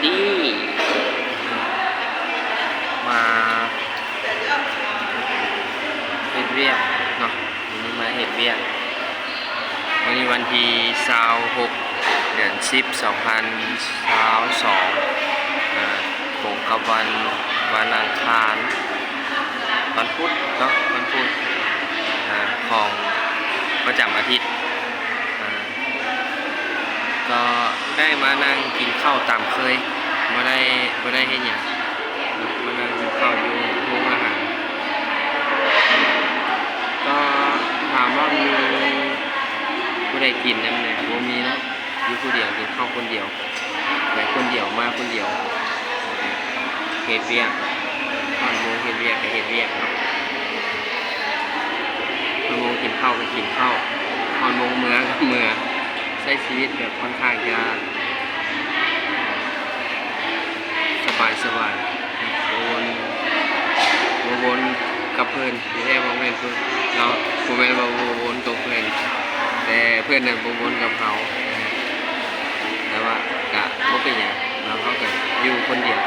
ນີ້ ມາເຮັດວຽກເນາະ, ມື້ນີ້ມາເຮັດວຽກ. ມື້ນີ້ວັນທີຊາວຫົກ ເດືອນສິບ ສອງພັນຊາວສອງ ອາ ກົງກັບວັນ ວັນອັງຄານ ວັນພຸດເນາະ, ວັນພຸດ ອາ ຂອງປະຈຳອາທິດ ອາ ກໍໄດ້ມານັ່ງກິນເຂົ້າຕາມເຄີຍ, ບໍ່ໄດ້ ບໍ່ໄດ້ເຮັດຫຍັງ, ມານັ່ງກິນເຂົ້າຢູ່ໂຮງອາຫານ. ກໍຖາມວ່າມີຜູ້ໃດກິນນຳແດ່? ບໍ່ມີເນາະ, ຢູ່ຜູ້ດຽວ ກິນເຂົ້າຄົນດຽວ, ໄປຄົນດຽວ ມາຄົນດຽວ, ເຮັດວຽກ, ຮອດໂມງເຮັດວຽກກໍເຮັດວຽກເນາະ, ຮອດໂມງກິນເຂົ້າກໍກິນເຂົ້າ, ຮອດໂມງເມືອກໍເມືອ. ໃຊ້ຊີວິດແບບຂ້ອນຂ້າງຈະສະບາຍໆ, ບໍ່ວົນ ບໍ່ວົນກັບເພິ່ນ, ທີ່ແທ້ບໍ່ແມ່ນເພິ່ນເນາະ, ບໍ່ແມ່ນວ່າບໍ່ວົນກັບເພິ່ນ, ແຕ່ເພິ່ນນັ້ນບໍ່ວົນກັບເຮົາ. ແຕ່ວ່າກະບໍ່ເປັນຫຍັງເນາະ, ເຮົາກະຢູ່ຄົນດຽວ,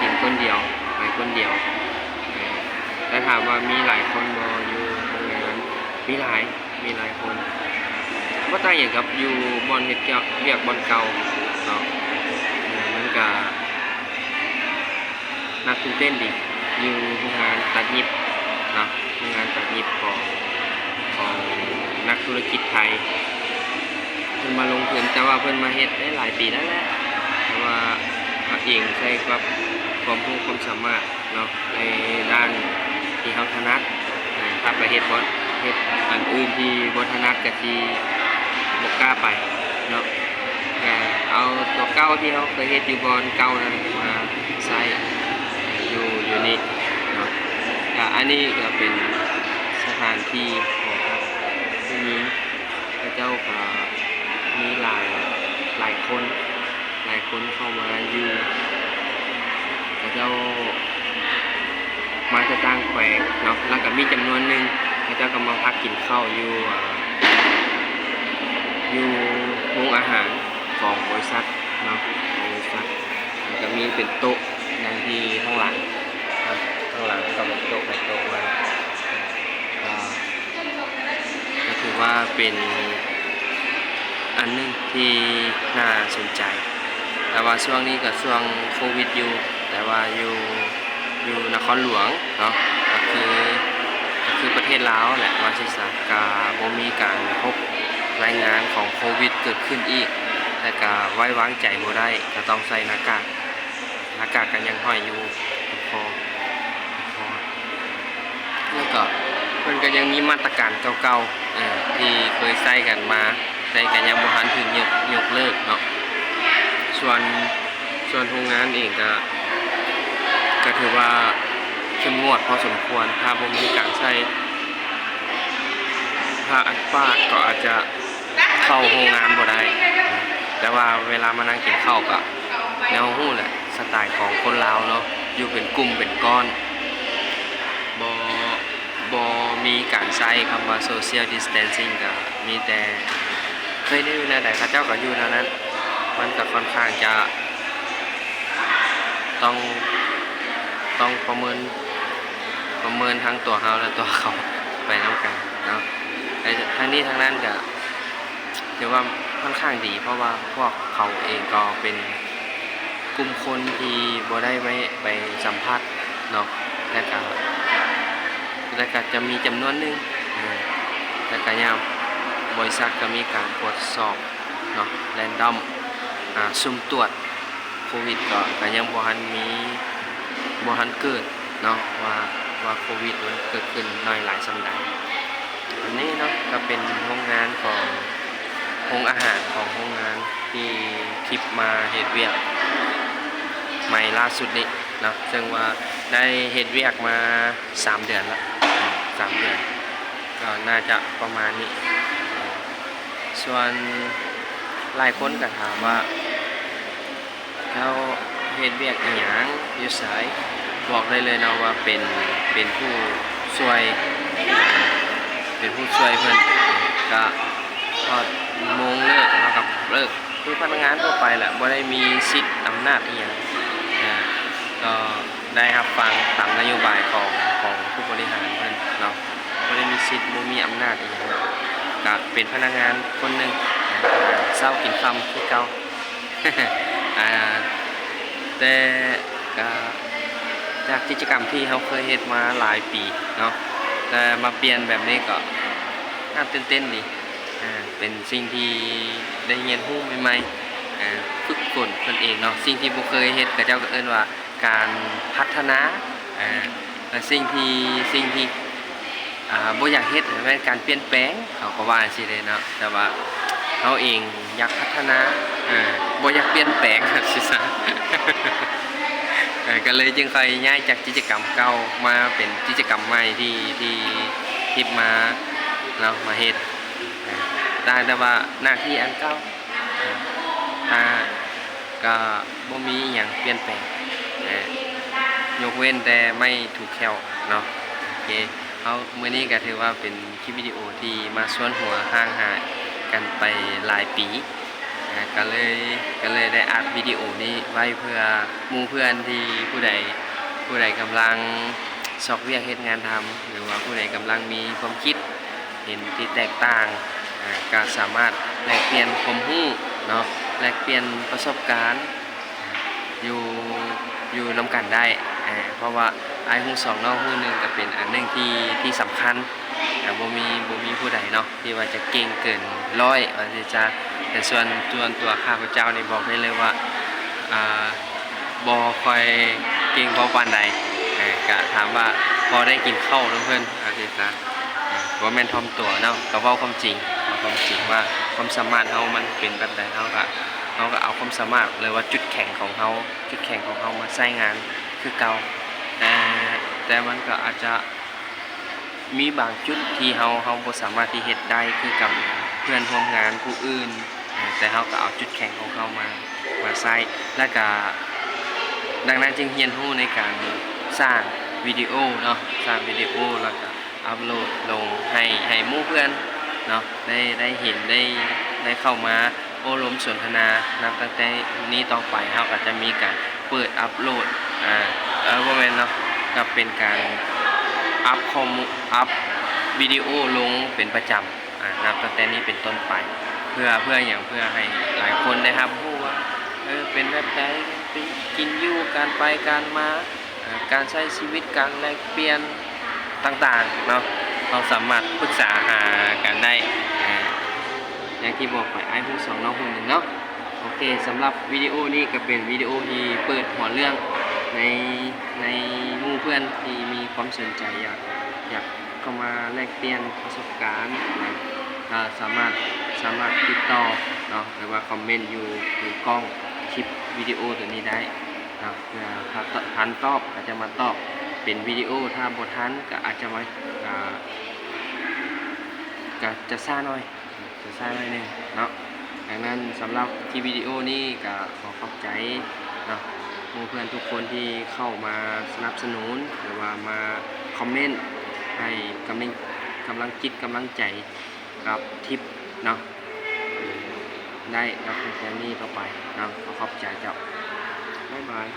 ກິນຄົນດຽວ, ໄປຄົນດຽວ. ແຕ່ຖາມວ່າມີຫຼາຍຄົນບໍ່ຢູ່ໂຮງງານ? ມີຫຼາຍ. ມີຫຼາຍຄົນ, ບໍ່ຕ່າງຫຍັງກັບຢູ່ບ່ອນເຮັດວຽກບ່ອນເກົ່າເນາະ, ມັນກະໜັກຕື່ນເຕັ້ນດີ. ຢູ່ໂຮງງານຕັດຫຍິບເນາະ, ໂຮງງານຕັດຫຍິບຂອງ ຂອງນັກທຸລະກິດໄທ, ເພິ່ນມາລົງທຶນ, ແຕ່ວ່າເພິ່ນມາເຮັດໄດ້ຫຼາຍປີແລ້ວແຫຼະ, ແຕ່ວ່າເອົາເອງໃສ່ກັບຄວາມຮູ້ຄວາມສາມາດເນາະ. ໃນດ້ານທີ່ເຮົາຖະໜັດ, ຖ້າໄປເຮັດບ່ອນ ເຮັດອັນອື່ນທີ່ບໍ່ຖະໜັດກໍຊິບໍ່ກ້າໄປເນາະ, ກໍເອົາຕົວເກົ່າທີ່ເຮົາເຄີຍເຮັດຢູ່ບ່ອນເກົ່ານັ້ນມາໃຊ້ຢູ່ ຢູ່ນີ້ເນາະ. ກໍອັນນີ້ກໍເປັນສະຖານທີ່ຫໍພັກຜູ້ຍິງ, ເຂົາເຈົ້າກໍມີຫຼາຍ ຫຼາຍຄົນ ຫຼາຍຄົນເຂົ້າມາຢູ່, ເຂົາເຈົ້າມາຈາກຕ່າງແຂວງເນາະ, ແລ້ວກໍມີຈຳນວນໜຶ່ງເຂົາເຈົ້າກໍມາພັກກິນເຂົ້າຢູ່ ອາ ຢູ່ໂຮງອາຫານຂອງບໍລິສັດເນາະ, ຂອງບໍລິສັດ, ແລ້ວກໍມີເປັນໂຕະຢ່າງທີ່ທາງຫຼັງ, ທາງຫຼັງກໍເປັນໂຕະ ເປັນໂຕະມາ ກໍ ກໍຖືວ່າເປັນອັນໜຶ່ງທີ່ໜ້າສົນໃຈ, ແຕ່ວ່າຊ່ວງນີ້ກໍຊ່ວງໂຄວິດຢູ່, ແຕ່ວ່າຢູ່ ຢູ່ນະຄອນຫຼວງເນາະ, ກໍຄື ກໍຄືປະເທດລາວແຫຼະ ວ່າຊັ້ນຊະ, ກໍບໍ່ມີການພົບລາຍງານຂອງໂຄວິດເກີດຂຶ້ນອີກ, ແຕ່ກໍໄວ້ວາງໃຈບໍ່ໄດ້, ກໍຕ້ອງໃສ່ໜ້າກາກ. ໜ້າກາກກໍຍັງຫ້ອຍຢູ່ທຸກຂໍ້ ທຸກຂໍ້ ແລ້ວກໍເພິ່ນກໍຍັງມີມາດຕະການເກົ່າໆ ເອີ ທີ່ເຄີຍໃຊ້ກັນມາ, ແຕ່ກໍຍັງບໍ່ທັນຖືກຍົກ ຍົກເລີກເນາະ. ສ່ວນ ສ່ວນໂຮງງານເອງກໍ ກໍຖືວ່າເຂັ້ມງວດພໍສົມຄວນ, ຖ້າບໍ່ມີການໃສ່ຜ້າອັດປາກກໍອາດຈະ ເຂົ້າໂຮງງານບໍ່ໄດ້, ແຕ່ວ່າເວລາມານັ່ງກິນເຂົ້າກໍ ແນວເຮົາຮູ້ແຫຼະ ສະໄຕຂອງຄົນລາວເນາະ, ຢູ່ເປັນກຸ່ມເປັນກ້ອນ, ບໍ່ ບໍ່ມີການໃຊ້ຄຳວ່າ social distancing, ກໍມີແຕ່ເຄີຍໄດ້ຢູ່ແນວໃດ ເຂົາເຈົ້າກໍຢູ່ແນວນັ້ນ, ມັນກໍຄ່ອນຂ້າງຈະ ຕ້ອງ ຕ້ອງປະເມີນ ປະເມີນທັງຕົວເຮົາ ແລະ ຕົວເຂົາໄປນຳກັນເນາະ. ແຕ່ທັງນີ້ທັງນັ້ນກໍຖືວ່າຄ່ອນຂ້າງດີ, ເພາະວ່າພວກເຂົາເອງກໍເປັນກຸ່ມຄົນທີ່ບໍ່ໄດ້ໄປ ໄປສຳຜັດເນາະ, ແຕ່ກໍ ແຕ່ກໍຈະມີຈຳນວນໜຶ່ງ, ແຕ່ກໍຍາມ ບໍລິສັດກໍມີການກວດສອບເນາະ random ອາ ສຸ່ມຕວດ ໂຄວິດກໍ ກໍຍັງບໍ່ທັນມີ ບໍ່ທັນເກີດເນາະ ວ່າ ວ່າໂຄວິດມັນເກີດຂຶ້ນໜ້ອຍຫຼາຍສ່ຳໃດ. ອັນນີ້ເນາະ ກໍເປັນໂຮງງານຂອງ ໂຮງອາຫານຂອງໂຮງງານທີ່ຄລິບມາເຮັດວຽກໃໝ່ລ່າສຸດນີ້ເນາະ, ເຊິ່ງວ່າໄດ້ເຮັດວຽກມາສາມເດືອນລະ ສາມເດືອນ ກໍໜ້າຈະປະມານນີ້. ສ່ວນຫຼາຍຄົນກໍຖາມວ່າ ເຈົ້າເຮັດວຽກອີ່ຫຍັງ ຢູ່ໃສ? ບອກໄດ້ເລີຍເນາະວ່າເປັນ ເປັນຜູ້ຊ່ວຍ ເປັນຜູ້ຊ່ວຍເພິ່ນ, ກະຮອດໂມງເລີກ ເຮົາກະເລີກ ຄືພະນັກງານທົ່ວໄປແຫຼະ ບໍ່ໄດ້ມີສິດອຳນາດອີ່ຫຍັງ ເອີ ກໍໄດ້ຮັບຟັງຕາມນະໂຍບາຍຂອງ ຂອງຜູ້ບໍລິຫານເພິ່ນເນາະ ບໍ່ໄດ້ມີສິດ ບໍ່ມີອຳນາດອີ່ຫຍັງ ກະເປັນພະນັກງານຄົນໜຶ່ງ ເຊົ້າກິນຄ່ຳຄືເກົ່າ ອາ ແຕ່ກະຈາກກິດຈະກຳທີ່ເຮົາເຄີຍເຮັດມາຫຼາຍປີເນາະ ແຕ່ມາປ່ຽນແບບນີ້ກໍໜ້າຕື່ນເຕັ້ນດີ ອາ ເປັນສິ່ງທີ່ໄດ້ຮຽນຮູ້ໃໝ່ໆ ອາ ຝຶກຝົນຕົນເອງເນາະ ສິ່ງທີ່ບໍ່ເຄີຍເຮັດ ເຂົາເຈົ້າກໍເອີ້ນວ່າການພັດທະນາ ອາ ແລະ ສິ່ງທີ່ ສິ່ງທີ່ ອາ ບໍ່ຢາກເຮັດ ແມ່ນການປ່ຽນແປງ ເຂົາກໍວ່າຈັ່ງຊີ້ເດ້ເນາະ ແຕ່ວ່າເຮົາເອງຢາກພັດທະນາ ເອີ ບໍ່ຢາກປ່ຽນແປງ ວ່າຊັ້ນຊະ ເອີ ກໍເລີຍຈຶ່ງຄ່ອຍຍ້າຍຈາກກິດຈະກຳເກົ່າມາເປັນກິດຈະກຳໃໝ່ທີ່ ທີ່ ທີ່ມາເນາະ ມາເຮັດ ຕ່າງແຕ່ວ່າໜ້າທີ່ອັນເກົ່າ ອາ ກໍບໍ່ມີອີ່ຫຍັງປ່ຽນແປງ ອາ ຍົກເວັ້ນແຕ່ໄມ້ຖູແຂ້ວເນາະ ໂອເຄ ເຮົາ ມື້ນີ້ກໍຖືວ່າເປັນຄລິບວິດີໂອທີ່ມາຊວນຫົວຫ່າງຫາຍກັນໄປຫຼາຍປີ ອາ ກໍເລີຍ ກໍເລີຍໄດ້ອັດວິດີໂອນີ້ໄວ້ເພື່ອໝູ່ເພື່ອນທີ່ຜູ້ໃດ ຜູ້ໃດກຳລັງຊອກວຽກເຮັດງານທຳ ຫຼືວ່າຜູ້ໃດກຳລັງມີຄວາມຄິດ ເຫັນທີ່ແຕກຕ່າງ ອາ ກໍສາມາດແລກປ່ຽນຄວາມຮູ້ເນາະ ແລກປ່ຽນປະສົບການ ຢູ່ ຢູ່ນຳກັນໄດ້ ເພາະວ່າອ້າຍຮູ້ສອງ ນ້ອງຮູ້ໜຶ່ງ ກໍເປັນອັນໜຶ່ງທີ່ ທີ່ສຳຄັນ ບໍ່ມີ ບໍ່ມີຜູ້ໃດເນາະ ທີ່ວ່າຈະເກັ່ງເກີນຮ້ອຍ ວ່າຊັ້ນຊະ ແຕ່ສ່ວນ ສ່ວນຕົວຂ້າພະເຈົ້ານີ້ບອກໄດ້ເລີຍວ່າ ອາ ບໍ່ຄ່ອຍເກັ່ງພໍປານໃດ ເອີ ກະຖາມວ່າພໍໄດ້ກິນເຂົ້ານຳເພິ່ນ ວ່າຊັ້ນຊະ ເອີ ບໍ່ແມ່ນຖ່ອມຕົວເນາະ ກະເວົ້າຄວາມຈິງ ເວົ້າຄວາມຈິງວ່າຄວາມສາມາດເຮົາມັນເປັນແບບໃດ ເຮົາກະ ເຮົາກະເອົາຄວາມສາມາດ ຫຼືວ່າຈຸດແຂງຂອງເຮົາ ຈຸດແຂງຂອງເຮົາມາໃຊ້ງານຄືເກົ່າ ແຕ່ ແຕ່ມັນກະອາດຈະ ມີບາງຈຸດທີ່ເຮົາ ເຮົາບໍ່ສາມາດທີ່ເຮັດໄດ້ຄືກັບເພື່ອນຮ່ວມງານຜູ້ອື່ນ ແຕ່ເຮົາກໍເອົາຈຸດແຂງຂອງເຮົາມາ ມາໃຊ້ ແລ້ວກະ ດັ່ງນັ້ນຈຶ່ງຮຽນຮູ້ໃນການສ້າງວິດີໂອເນາະ ສ້າງວິດີໂອ ແລ້ວກະອັບໂຫຼດລົງໃຫ້ ໃຫ້ໝູ່ເພື່ອນເນາະ ໄດ້ ໄດ້ເຫັນ ໄດ້ ໄດ້ເຂົ້າມາ ໂອ້ລົມສົນທະນາ ນັບຕັ້ງແຕ່ນີ້ຕໍ່ໄປ ເຮົາກໍຈະມີການເປີດອັບໂຫຼດ ອາ ເອີ ບໍ່ແມ່ນເນາະ ກໍເປັນການອັບຂໍ້ມູນ ອັບວິດີໂອລົງເປັນປະຈຳ ອາ ນັບຕັ້ງແຕ່ນີ້ເປັນຕົ້ນໄປ ເພື່ອ ເພື່ອຫຍັງ? ເພື່ອໃຫ້ຫຼາຍຄົນໄດ້ຮັບຮູ້ວ່າ ເອີ ເປັນແບບໃດ ເປັນກິນຢູ່ ການໄປການມາ ການໃຊ້ຊີວິດ ການແລກປ່ຽນຕ່າງໆເນາະ ເຮົາສາມາດປຶກສາຫາກັນໄດ້ ອາ ຢ່າງທີ່ບອກໄປ ອ້າຍຮູ້ສອງ ນ້ອງຮູ້ໜຶ່ງເນາະ ໂອເຄ ສຳລັບວິດີໂອນີ້ກໍເປັນວິດີໂອທີ່ເປີດຫົວເລື່ອງໃນ ໃນໝູ່ເພື່ອນທີ່ມີຄວາມສົນໃຈ ຢາກ ຢາກເຂົ້າມາແລກປ່ຽນປະສົບການນະ ກໍສາມາດ ສາມາດຕິດຕໍ່ເນາະ ຫຼືວ່າຄອມເມັນຢູ່ ຢູ່ກ້ອງຄລິບວິດີໂອໂຕນີ້ໄດ້ເນາະ ເພື່ອຖ້າ ຖ້າທັນຕອບກໍຈະມາຕອບເປັນວິດີໂອ ຖ້າບໍ່ທັນກໍອາດຈະມາ ອາ ກໍຈະຊ້າໜ້ອຍ ຈະຊ້າໜ້ອຍໜຶ່ງເນາະ ດັ່ງນັ້ນສຳລັບຄລິບວິດີໂອນີ້ກໍຂໍຂອບໃຈເນາະ ໝູ່ເພື່ອນທຸກຄົນທີ່ເຂົ້າມາສະໜັບສະໜູນ ຫຼືວ່າມາຄອມເມັນໃຫ້ກຳລັງ ກຳລັງຈິດກຳລັງໃຈກັບທິບເນາະ ໄດ້ນັບຕັ້ງແຕ່ນີ້ຕໍ່ໄປເນາະ ຂໍຂອບໃຈເຈົ້າ ບາຍບາຍ.